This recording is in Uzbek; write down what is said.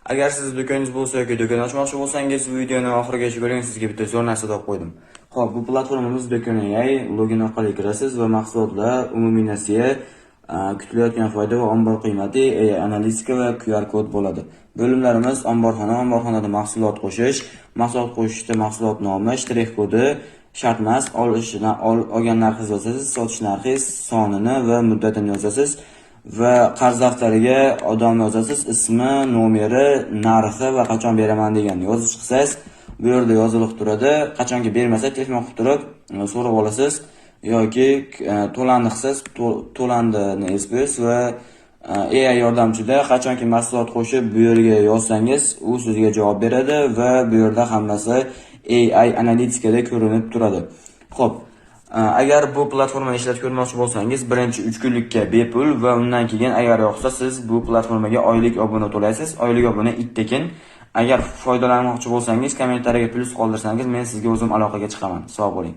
Agar siz do'koningiz bo'lsa yoki do'kon ochmoqchi bo'lsangiz, bu videoni oxirigacha ko'ring, sizga bitta zo'r narsa deb qo'ydim. Xo'p, bu platformamiz Do'kon AI, login orqali kirasiz va mahsulotlar, umumiy nasiya, kutilayotgan foyda va ombor qiymati, AI analitika va QR kod bo'ladi. Bo'limlarimiz: omborxona, omborxonada mahsulot qo'shish, mahsulot qo'shishda mahsulot nomi, shtrix kodi shart emas, olgan narxingizni yozasiz, sotish narxingiz, sonini va muddatini yozasiz va qarz daftariga odam yozasiz, ismi, nomeri, narxi va qachon beraman deganni yozib chiqsangiz, bu yerda yozilib turadi. Qachonki bermasa, telefon qilib turib so'rab olasiz yoki to'landi qilsangiz, to'landini eslaysiz va AI yordamchida qachonki mahsulot qo'shib bu yerga yozsangiz, u sizga javob beradi va bu yerda hammasi AI analitikada ko'rinib turadi. Xo'p, agar bu platformani ishlatib ko'rmoqchi bo'lsangiz, birinchi 3 kunlikka bepul va undan keyin agar yoqsa, siz bu platformaga oylik obuna to'laysiz. Oylik obuna tekin. Agar foydalanmoqchi bo'lsangiz, kommentariyaga plyus qoldirsangiz, men sizga o'zim aloqaga chiqaman. Sog' bo'ling.